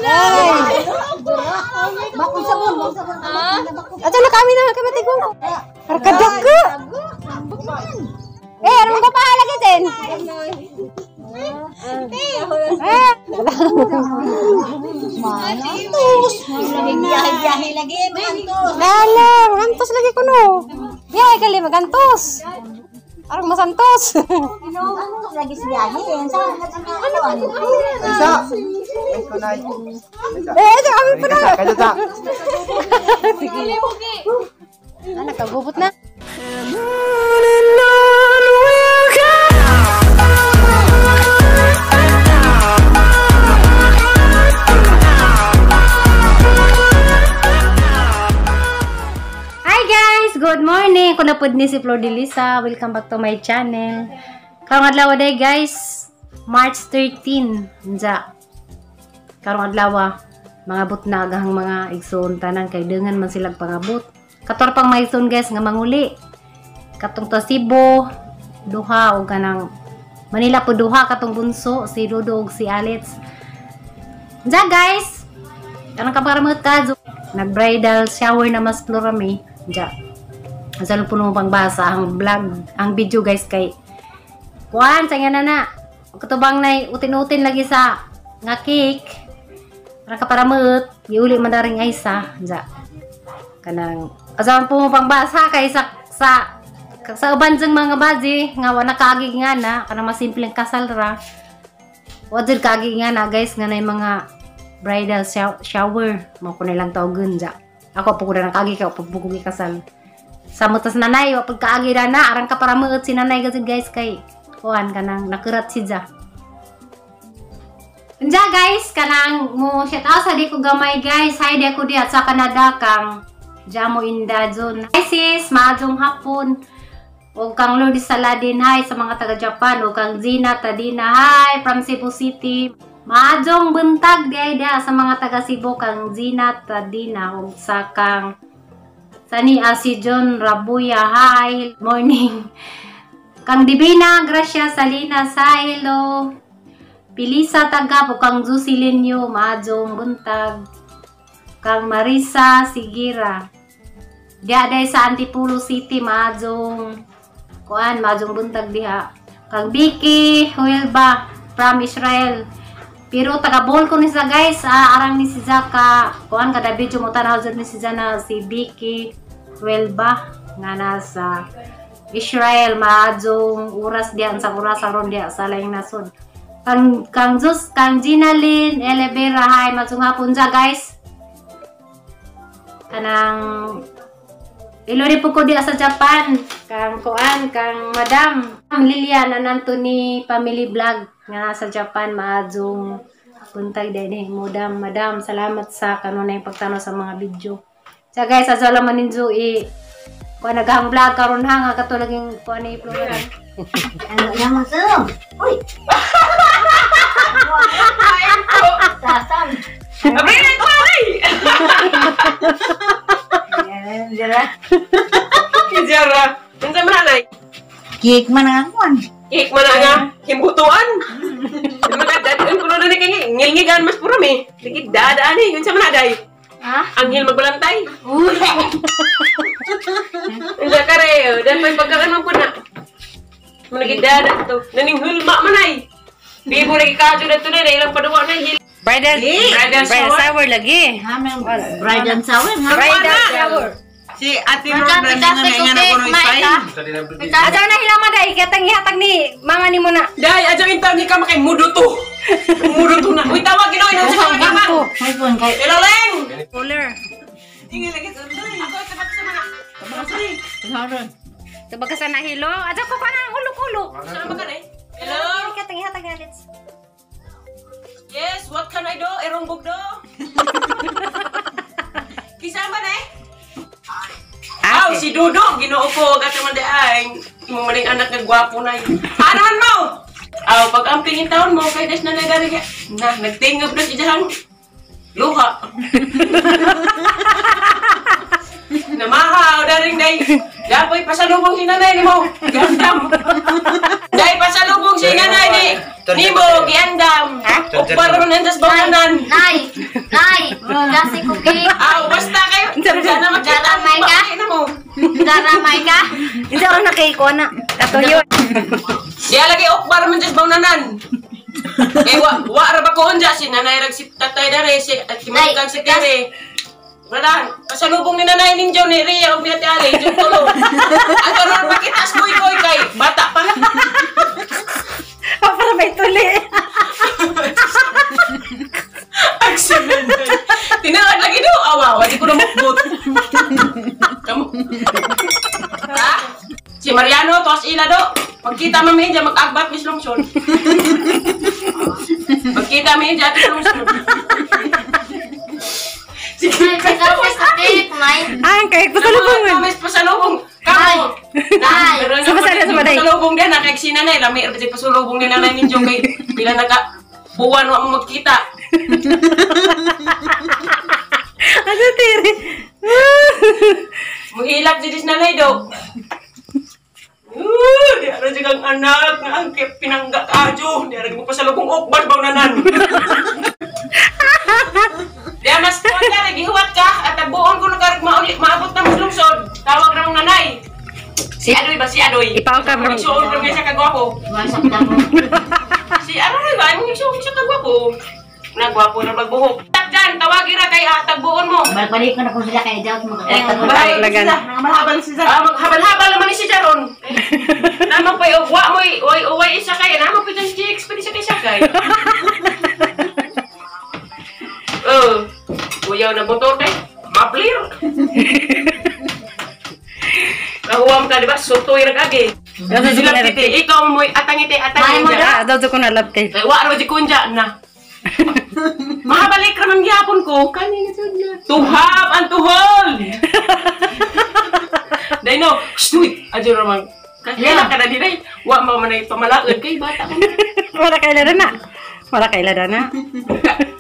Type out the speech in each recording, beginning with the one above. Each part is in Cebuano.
Ay. Bakong sabon, bakong sabon. Ato na kami na kamatigong. Arkadako. Eh, ano ko pa lagi din? Eh. Manantos. Biyahe-biyahe lagi, manantos. Lala, magantos lagi ko no. Biyahe kali magantos. Parang masantos. Manantos lagi sa biyahe. Ano ano? Isa. Ay, kunay. Eh, ito kami pa na. Kaya ta. Sige. Ah, nakagubot na. And on we'll go. Hi guys! Good morning! Ako na pod ni si Flor de Lisa. Welcome back to my channel. Karong adlaw day guys, March 13. Unsa? Karong adlaw, mangabot na agahang mga igsoon tanan kay dangan man silang pangabot. Kator pang mga igsoon guys nga manguli. Katong to Cebu, duha og kanang Manila po duha katong bunso si Dodo ug si Alex. Unsa guys? Kanang kaparamot ka nag-bridal shower na mas florami. Diya. Asa po nung pangbasa ang vlog, ang video guys kay kuan sa nga na na. Katubang nay utin-utin lagi sa nga cake. Para kaparamot, giuli man daring Aisa. Diya. Kanang asa po mo pangbasa kay sa uban sang mga bazi nga wala kaagi nga na kanang mas simpleng kasal ra. Wa jud kaagi nga na guys nga nay mga bridal shower mo ko nilang tawagon ja. Ako po ko na nakagi ka pag ko kasal. Sa mutas nanay wa pagkaagi ra na arang ka para muot si nanay kasi guys kay kuan kanang nakurat si ja. Unja guys kanang mo shout out sa di ko gamay guys. Hi di ako diha sa Canada kang Jamo Inda Zone. Hi sis, maadjong hapon. Og kang Lourdes Saladin, hi sa mga taga Japan. Og kang Zina Tadina, hi from Cebu City. Maadjong buntag di ay diha sa mga taga Cebu kang Zina Tadina ug sa kang Sani si John Rabuya, hi morning. Kang Divina Gracia Salinas, hi hello. Pilisa Tagap ug kang Zusilinyo, maadjong buntag. Kang Marisa Sigira. Diha day sa Antipolo City, maadjong kuan, maadjong buntag diha. Kang Vicky Huelba from Israel. Pero taga Bohol ko ni sa guys, arang ni si Zaka, kuan kada video mo tanaw jud ni si Zana si Vicky Huelba nga nasa Israel, maadjong oras diha sa oras aron diha sa laing nasod. Kang Zeus, kang Ginalyn Elevera, hi, maadjong hapon ja guys. Kanang ilo rin po ko diha sa Japan, kang kuan, kang Madam Lilian Anantoni Family Vlog nga sa Japan, maadjong buntag din mo madam, salamat sa kanunay pagtanaw sa mga video. Sa guys, asa man ninyo i kuan naghang vlog karon ha nga kato laging kuan ni Flora. Ano naman sa? Uy. Sasam. Abay na ko ay. Jara. Jara. Unsa man anay? Cake man ang kuan. Cake man nga himbutuan. Magdadaan ko na ni kay ngilngigan mas puro mi. Ligi dadaan ni unsa man aday? Ha? Anghel magbalantay. Uy. Unsa kare, dan may pagkakan man pud na. Managidada to. Naning hulma man ay. Bibo lagi kadyo na to na ilang paduwa na Bridal Bridal shower lagi. Bridal shower ha. Bridal shower. Si Ate Ron, nga nga ko no isay. Ajaw na hilama dai katang ihatag ni mama ni mo na. Dai, adyo in taon ni ka makay mudo to. Mudo to na. Uy, tawag Ginoo ina sa mga. May phone kay. Hello, Leng. Roller. Ingay lagi sa unday. Ako tabak sa mga. Tabak Tubag ka sa nahilo. Ajaw ko pa na ang ulok-ulok. sa mga ka Hello. Katang ihatag ni Alex. Yes, what can I do? Erong bugdo. Kisama na eh. Aw, si Dodo, Ginoo ko, gato man di ay. Imong maling anak nga gwapo na yun. Ano man mo? Aw, pag amping in taon mo, kay das na nagari ka. Na, nagtingab na si Jahang. Luha. Namahaw, daring day. Dapoy pasalubong si nanay nimo. Giandam. Day pasalubong si nanay ni. Nimo, giandam. Ukbar man andas bawanan. Nay. Kasi ko cake. Aw, basta kayo. Sana makita Daramay ka? Daramay ka? Hindi ako na cake ko na. Katuyo. Siya lagi okbar man just bawnanan. Eh wa ra ba ko unja si nanay rag si tatay dare si at si Manugang si Kere. Wala, pasalubong ni nanay ninyo ni Ria ug ni Ate Ali jud tulo. Ato ron pakita sa kuy-kuy kay bata pa. Para may tuli. Accident. Tinaad lagi do awa, wa di ko na mukbot. Kamu. Ha? Si Mariano tos ila do. Pagkita mami dyan, mag-agbat mis lungsod. Pagkita mi dyan, ati lungsod. May kasi ko cake, may. Ah, kay pasalubong man. Kamis pasalubong. Kamo. Nay. Sama-sama, day. Pasalubong din, nakay si nanay. Lami, erba pasalubong ni nanay ninyo kay pila naka buwan wa mo magkita. Ano tiri? Muhilak di nanay do. Di ara jud ang anak nga ang pinangga kajo. Di ara mo pasalubong okbad baw nanan. Di mas kuan gihuwat ka at buon ko nagkarag mauli maabot na mong lungsod. Tawag ra mong nanay. Si Adoy ba si Adoy? Ipaw ka bro. Igsuon ko siya kagwapo. Wasak na mo. Si Adoy ba imong igsuon siya kagwapo. Nagwapo na magbuhok. Takdan tawagi ra kay tagbuon mo. Balik-balik ko na kung sila kay Daut mo. Bye. Lagan. Mahabal si Zara. Ah, maghabal-habal naman ni si Jaron. Naman pa yung wa mo oy oy isa kay naman pa yung chicks pa siya kay sakay. Oh, kuyaw na motor kay maplir. Kahuam ka di ba? Sutoy ra kagi. Sila titi, ikaw mo'y atangite atangite. Ah, daw ko na labte. Kay wa ra di kunja na. Mahabalik ra man gyapon ko kanina jud na. Tuhab ang tuhol. Dayno, sweet adyo ra man. Kaya ka na dinay. Wa mo man ay pamalaod kay bata ka. Wala kay na. Wala kay na.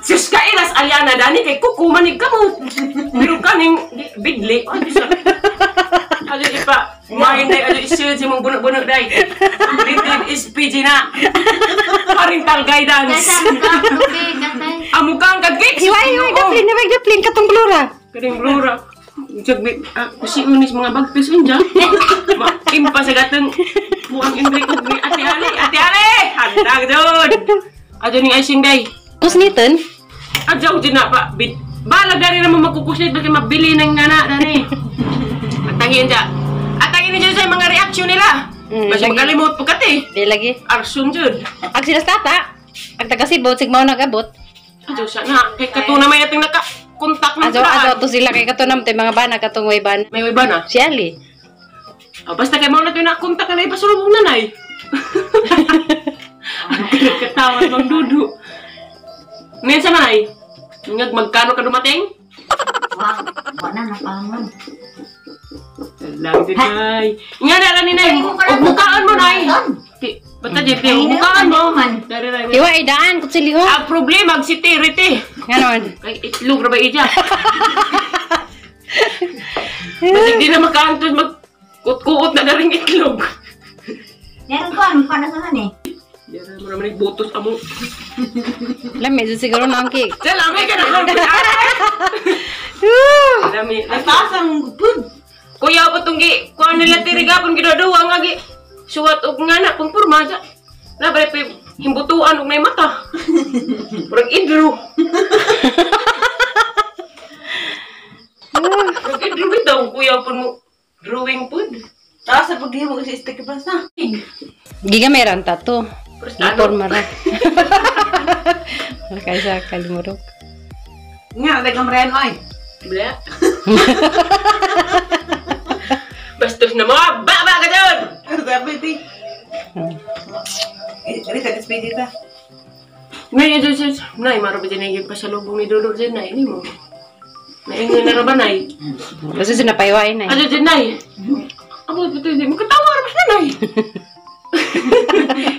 Sus ka ilas Aliana dani kay kuku manig kamot. Pero kaning bidli adyo sa. Adyo ipa main day adyo isil si mong bunok-bunok day. Rated is PG na. Parental guidance. Amukang kagik. Iway iway gaplin, iway gaplin katong blura. Kaning blura. Jagbi, si unis mga bagpis unja. Maimpa sa gatong buang Enrico ni Ate Ali. Ate Ali, handa jud. Adyo ning icing day. Kusniton? Adyo jud na pa. Balag dani naman magkukusnit bakit mabili ng ngana dani. Atangin ja. Atangin ninyo sa mga reaksyon nila. Basta magalimot po kate. Di lagi. Arsun jud. Ag sila tata. Ag taga Cebu sig mao nagabot. Adyo sa na kay katuna may ating naka kontak ng Azo azo to sila kay katunam tay mga bana katong way bana. May way bana? Si Ali. Oh, basta kay mao na to na kontak na ipasulubong nanay. Katawa bang dudu. Ngayon sa nanay, ngag magkano ka dumating? Wala na pangon. Lang din nay. Nga na lang ni nay. Og mukaan mo nay. Basta di te mukaan mo. Iwa ay daan kutsilyo. Ang problema si Terite. Nganon. Kay itlog ra ba ija? Basta di na makaantos magkut-kuot na garing itlog. Meron ko ang panasahan eh. Dira mo naman butos amo. Lami siguro na ang cake. Lami ka na. Lami. Taas ang food. Kuya pa tunggi, kuan nila tirigapon giduduwa nga gi suwat og ngana pang porma sa. Na bare pa himbutuan og nay mata. Murag idlo. Murag idlo bitaw kuya pun mo drawing pud. Taas sa paghimo kasi stick pa sa. Giga meron tato. Prestado. Porma ra. Kaysa kalimurok. Nga, dagang ren oy. Bla. Bastos na mo, baba ka dyan! Sabi ti. Rita, kaspidi ta. Ngayon, dyan, nay, maro ba dyan yung pasalubong ni Dodo dyan, nay, ini mo. Naingon na ba, nay? Basta sinapaywain, nay. Ano dyan, nay? Amo, ito, hindi mo katawa, ba siya, nay?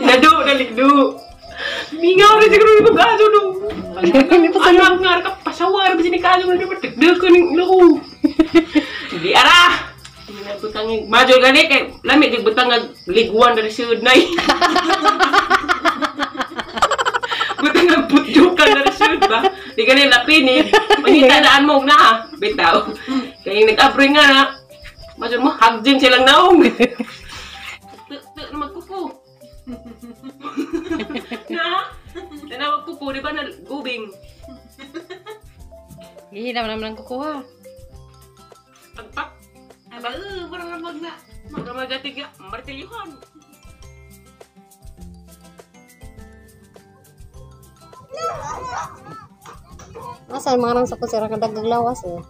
Nado, naligdo. Mingaw rin siguro yung pag-aso, do. Anak nga, kapasawa, ba siya ni kaso, ba dagdag ko ng loko. Hindi, ara! Butang majo gani kay lami di butang liguan dari sud nay. Butang putjukan dari sud ba. Di ka nila pinid. Pangita daan mo na. Bitaw. Kaya nag-abri nga na. Masyo mo, hagjin silang naong. Tuk na magkuko. Na? Tinawag kuko, di ba na gubing? Hihilam naman ang kukuha. Pagpak. Aba, parang ramag na. Magamagatig nga, martilyuhan. Asa mga nang sakot sira kadagdag lawas eh.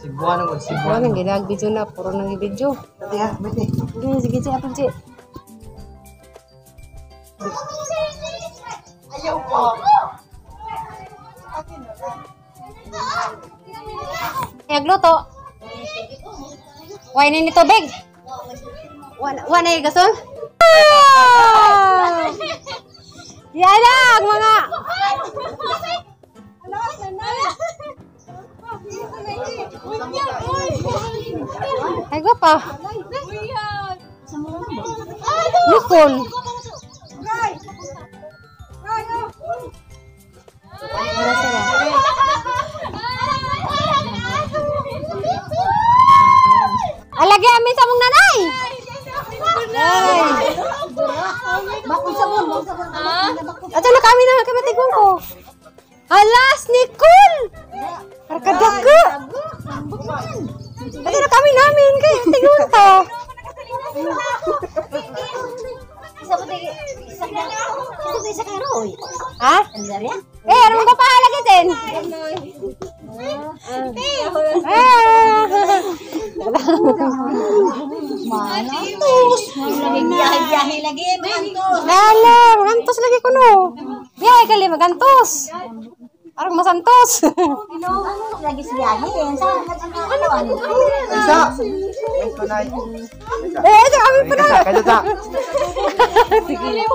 Cebuano ko, Wala Cebuano. nang gilag video na, puro nang video. Ate ha, bete. Sige, sige, sige, ato, sige. Ayaw ko. Kaya gluto. Why ni tubig? Wa na gasol? Ah! Yalag mga. Ay pa. Nicole. Wala sila. Alagi amin sa mong nanay. Ay. Ato na kami na kamatigong ko. Alas, Nicole! Arkadaga! Ato na kami namin kay tigon to. Isa ka roy. Ha? Eh, ano mo pa lagi din? Ah. Manantos. Biyahe-biyahe lagi manantos. Lala, magantos lagi ko no. Biyahe kali magantos. Arang masantos. Ano lagi si biyahe? Ano? Isa. Ay, kunay. Eh, ito kami pa na. Kaya ta. Sige.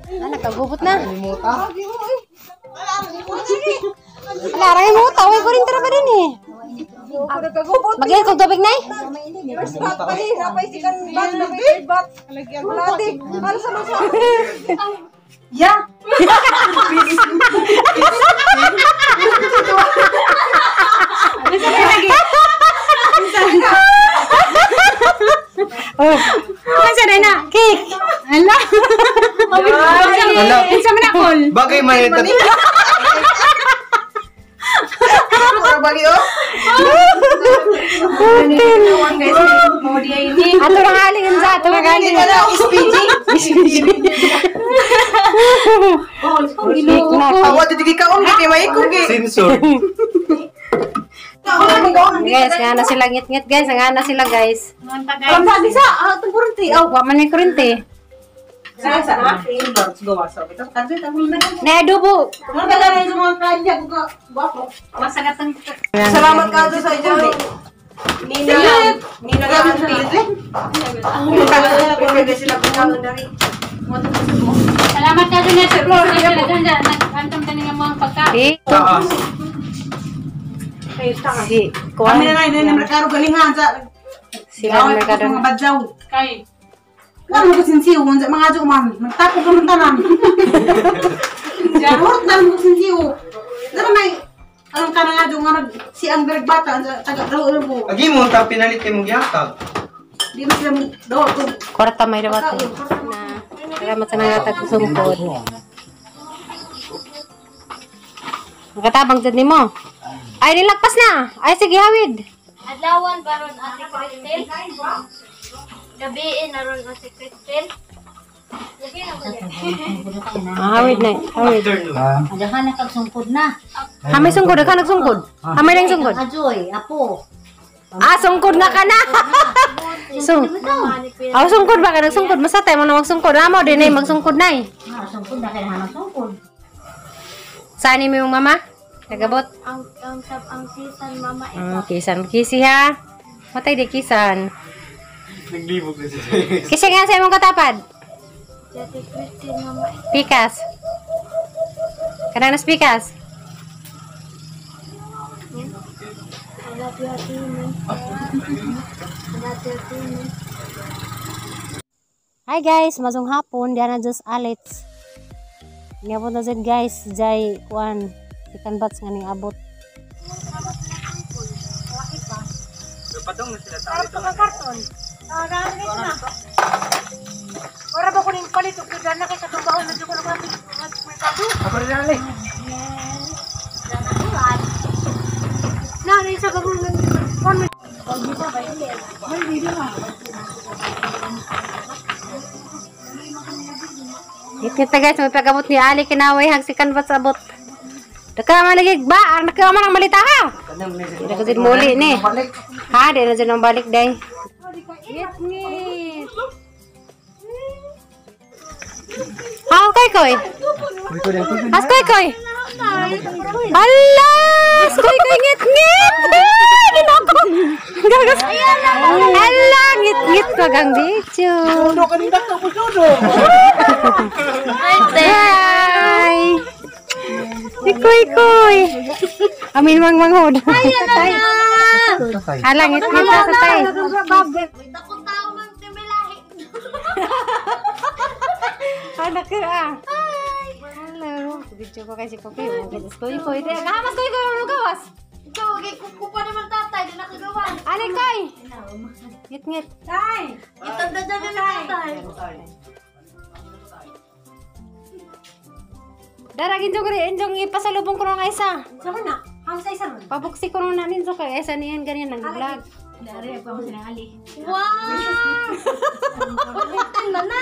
Ah, nakagubot na. Limuta. Ala, arangin mo, tawag ko rin tara pa din eh. Maglain kong tubig na eh. Ya! Oh. Asa na na? Cake. Ala. Ala. Unsa man akol? Bagay man ito. Ora bali oh. Ato na galing unsa ato na galing. SPG. Cake na. Awa dito ka om kay may ko gi. Sensor. Guys, nga na sila ngit-ngit guys, nga na sila guys. Pamagi sa atong kurente. Oh, wa man may kurente. Sa sa na gawa sa ito. Kadto ta na. Na adobo. Mga tagalan sa mga kanya ko ka gwapo. Salamat ka sa inyo. Nina, Nina auntie. Salamat ka din sa Flor. Nag-antam ka niya mga pagkain. Eh, Taas. si Kami kuan. na na merkado galingan sa Sila ang merkado. Mga badyaw. Kay. Wala mo sinsiw, unsa mga adyo man. Nagtapo ka man tanan. Murot na mo sinsiw. Dara may ang kanang adyo nga nag si ang bata taga daw mo. Agi mo ta pinalit kay mong gihatag. Di mo sila mo daw ko. Kwarta may dawat. Na. Salamat sa mga tagsungkod. Makatabang jud nimo. Ay nilagpas na. Ay sige hawid. Adlawan baron Ate Cristel. Gabiin na ron Ate Cristel. Ah, hawid na. Hawid. Adahan na kag sungkod na. Hamay sungkod, ka nagsungkod. Hamay lang sungkod. Ajoy, apo. Ah, sungkod na ka na. So, ah, sungkod ba ka nagsungkod? Masatay mo na magsungkod. Amo din ay magsungkod na eh. Ah, sungkod na kay hanap sungkod. Saan ni mong mama? Nagabot? Ang kisan mama Kisan kisi ha. Matay di kisan. Naglibog na siya. Kisi nga sa imong katapad. Ate Cristel mama. Pikas. Kanang nas pikas. I love you Ate Amy. I love you Ate Amy. Hi guys, mazong hapon diana Diyos Alits. Niabot na dyan guys, jay kuan second batch nga ning abot. Padong na sila tali. Para ba kuning palit og na kay katumbahon medyo ko na Ako rin ali. Na na isa ka kung kon. Ngit na guys, magpagabot ni Ali kinaway hag second batch abot. Daka maligig ba? Ang naka man ang malita ha. Di na ko dyan muli ni. Ha, di na dyan ang balik day. Ngit ngit. Ha, okay koy. Has koy koy. Hala! Koy koy ngit ngit. Ginoo ko. Gagas. Hala, ngit ngit magang video. Dudo kanina ka po dudo. Hi! Si Kuy Kuy! Amin mang manghod. Ay, Hala, ngit ngit na sa tay. Dakong tao man timilahi. Anak ka ah. Hello. Video ko kay si Kopi. Kuy Kuy. Kahamas Kuy Kuy. Ano gawas? Ikaw, kay kukupa naman tatay, di nakagawan. Ali Kuy! Ngit ngit. Itanda dyan nila tatay. Dara ginjo ko rin. Enjong ipasalubong ko nung isa. Sama na. Ang sa isa man. Pabuksi ko nung nanin so kay isa niyan ganyan nang vlog. Dari ako ang sinangali. Wow! Pagbutin na na.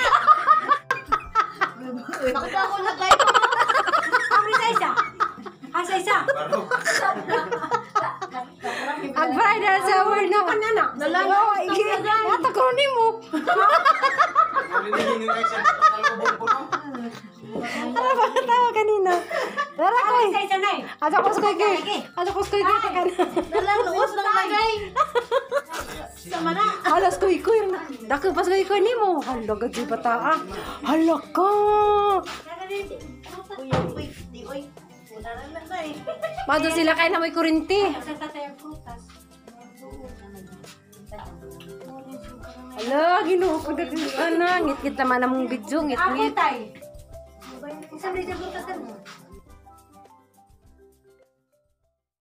Nakita ko na tayo. Ang sa isa. Ang sa isa. Ang bridal shower no. Nana. Oh, Ata ko nimo. Ano ba tawa kanina? Dara koy. Sa isa na eh. Asa ko koy koy. Asa ko koy koy kan. Nalaluos ng lagay. Sama na. Halas koy koy. Dako pas koy koy nimo. Hala gud bata ah. Hala ka. Uy, uy, di uy. Wala na lang na eh. Mado sila kay na may kurinti. Sa tatay ang prutas. Hala, Ginoo ko daghan ana, ngit-ngit naman among video, Ako ngit-ngit. tay. Isang medyo prutas na.